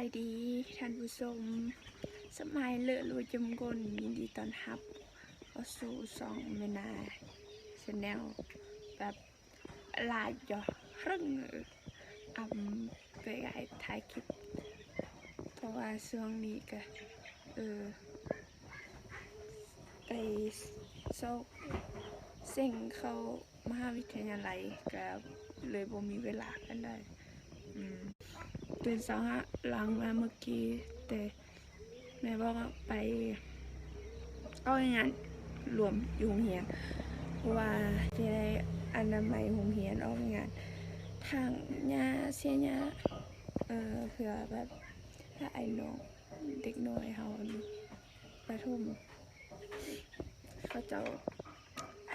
ສະບາຍດີທ່ານຜູ້ຊົມ ສະມາຍເລີດ ຫຼືວ່າຈຸມກົນ ຍິນດີຕ້ອນຮັບເຂົ້າສູ່ຊ່ອງແມ່ນາ Channel ແບບຫຼາຍຈໍ ເຄິ່ງ ອຳ ເອື້ອຍອ້າຍຖ່າຍຄລິບ ເພາະວ່າຊ່ວງນີ້ກະ ເອີ ໄປຊອກເສັງເຂົ້າ ມະຫາວິທະຍາໄລ ກະເລີຍບໍ່ມີເວລາປານໃດ. ອືມ ຕື່ນເຊົ້າຫາຫຼັງມາມື້ກີ້ ແຕ່ແມ່ບອກວ່າໄປອອກງານລວມຢູ່ໂຮງຮຽນ ເພາະວ່າຈະໄດ້ອະນາໄມໂຮງຮຽນ ອອກງານຖາງຫຍ້າ ເສຍຫຍ້າ ເອີ ເພື່ອແບບ ຖ້າໄອ້ນ້ອງເດັກນ້ອຍເຮົາ ປະຖົມ ເຂົາເຈົ້າ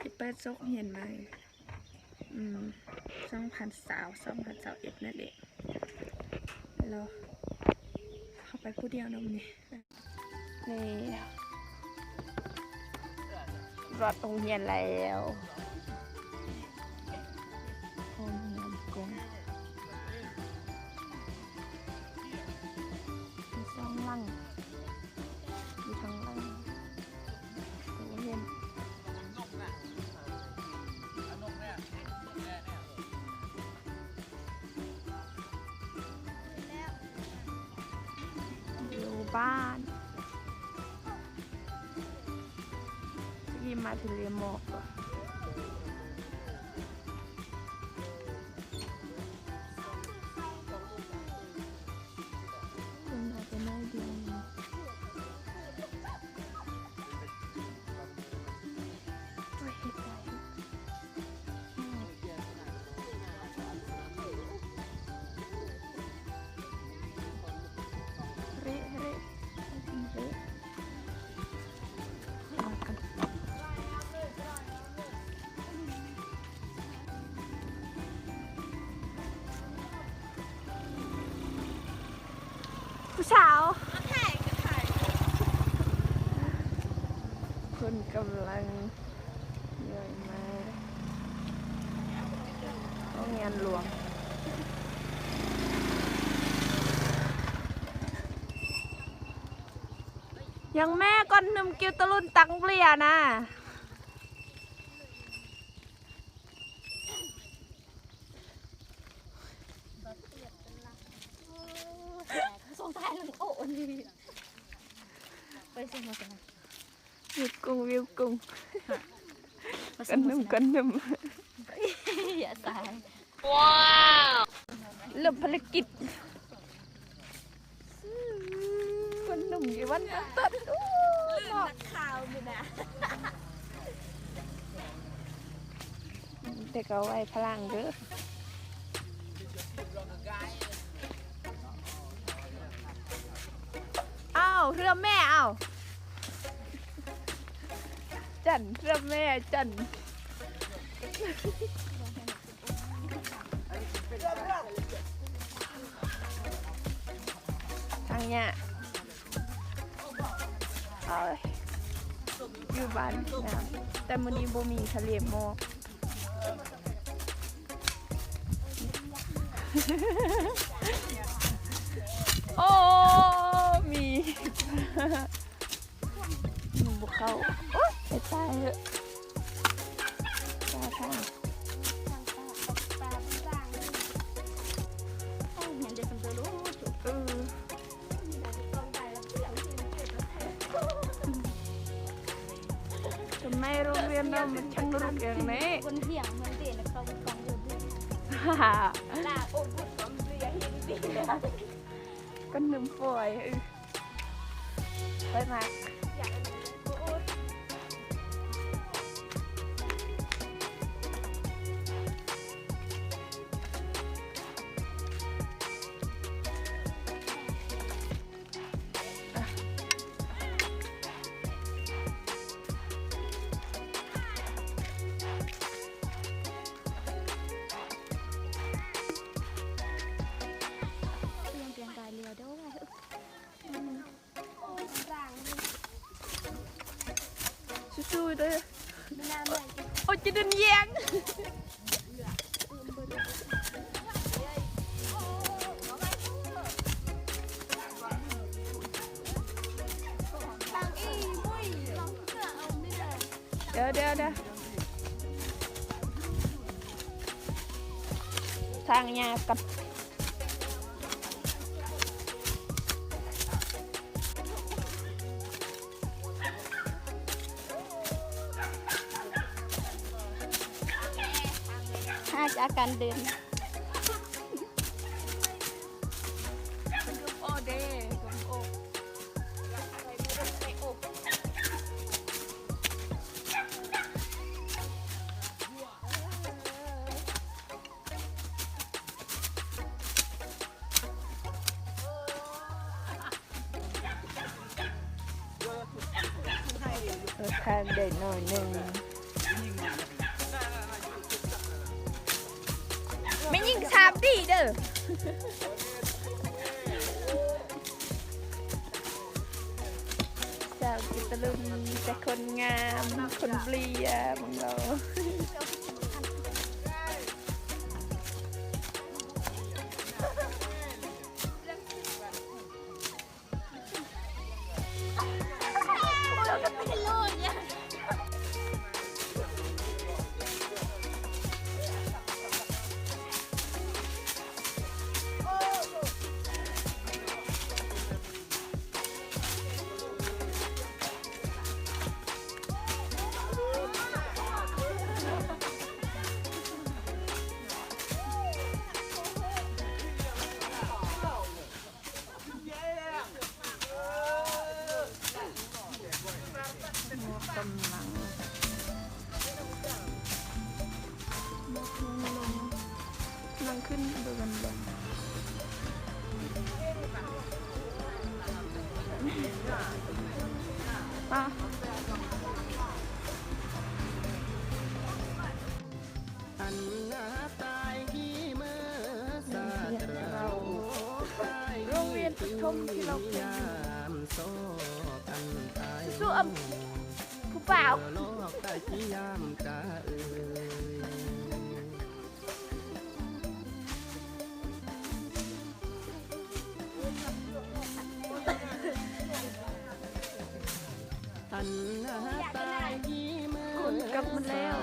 ຊິເປີດສົກຮຽນໃໝ່ ອືມ ສອງພັນຊາວ ສອງພັນຊາວເອັດ ນັ້ນເອງ ແລ້ວເຮົາໄປຜູ້ດຽວນຳນີ້ ນີ້ ຮອດໂຮງຮຽນແລ້ວ ໂຮງຮຽນກົງ ມີສອງຫຼັງ ຢູ່ທາງຫຼັງ ໂຮງຮຽນ ຢູ່ບ້ານ ທີ່ມາທະເລໝອກ ເພິ່ນມາແຕ່ນ້ອຍດຽວ. ໂອ້ຍ ເຮັດໄດ້ ເຮະ ເຮະ ເຮະ. ຜູ້ສາວ ເພິ່ນກຳລັງຍ່າງມາໂຮງຮຽນຫຼວງ ຍັງແມ່ກ່ອນໜຶ່ມກິວຕະລຸນຕັງເບຍນະ. ສອງສາຍລຳໂອ້ ໄປເຊິ່ງວ່າຊັ້ນນະ ວິວກຸ້ງ ວິວກຸ້ງ ກັນໜຶ່ມ ກັນໜຶ່ມ ຢ່າສາຍ ວ້າວ ເລີ່ມພາລະກິດ ຄົນໜຸ່ມຢູ່ບ້ານຕັດ ໂອ້ ເນາະ ນັກຂ່າວຢູ່ນະ ແຕ່ກໍໄວ້ພະລັງເດີ້. ອ້າວ ເຮືອແມ່ ອ້າວ ຈັນ ເຮືອແມ່ ຈັນ. ທາງເນີ້ຍ ເອີຍ ຢູ່ບ້ານງາມ ແຕ່ມື້ນີ້ບໍ່ມີທະເລໝອກ. ໂອ້ ມີ. ມັນບໍ່ເຂົ້າ ໂອ້ຍ ໄປຕາຍເຖາະ ຕາທາງ ເອີ ຕົ້ນໄມ້ໂຮງຮຽນເນາະ ມັນຊ່າງລຸກຢ່າງນີ້ ກະໜຶ່ມຝອຍ ເອີ. ໄປມາ. ສູ້ໆເດີ້ ໂອ້ຍ ຈະເດີນແຍງ. ດຽວໆໆ ທາງຍາກກັນ. ຫາຈາກການເດີນ ໂອເດ ໂອ ເອີ ທາງໄດ້ໜ້ອຍໜຶ່ງ. ແມ່ຍິງສາມດີເດີ. ສາວກິດຕະລຸນ ມີແຕ່ຄົນງາມ ຄົນເບຍ ເບິ່ງເອົາ. ກຳລັງ ນັ່ງຂຶ້ນເບິ່ງກັນເບິ່ງ ປະ. ໂຮງຮຽນປະຖົມທີ່ເຮົາເຄີຍຢູ່. ສູ້ໆ ອຳ ຜູ້ບ່າວ. ຄົນກັບມາແລ້ວ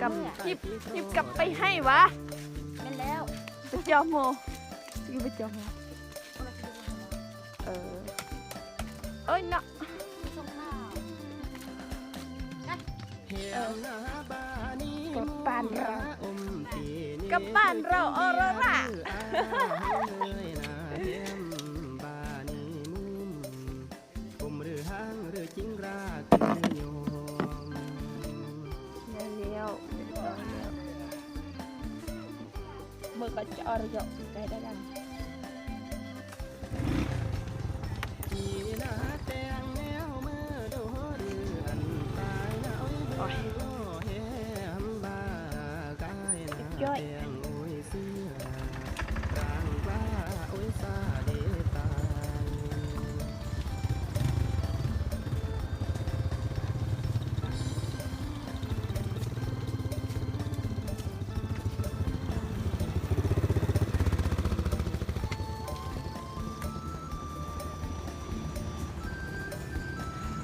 ກັບ ຮີບ ຮີບກັບໄປໃຫ້ຫວາ. ແມ່ນແລ້ວ ໄປຈອມໂຮ ຊິໄປຈອມໂຮ. ເອີ ເອີຍເນາະ ເອີ ກັບບ້ານເຮົາ ກັບບ້ານເຮົາ ອອໂຣຣາ. ແລ້ວ ແລ້ວ ເມື່ອກໍຈະອອກເຍາະໃກ້ໄດ້. ໂອ້ຍ ເຈັບຈ້ອຍ.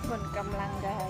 ຄົນກຳລັງໄດ້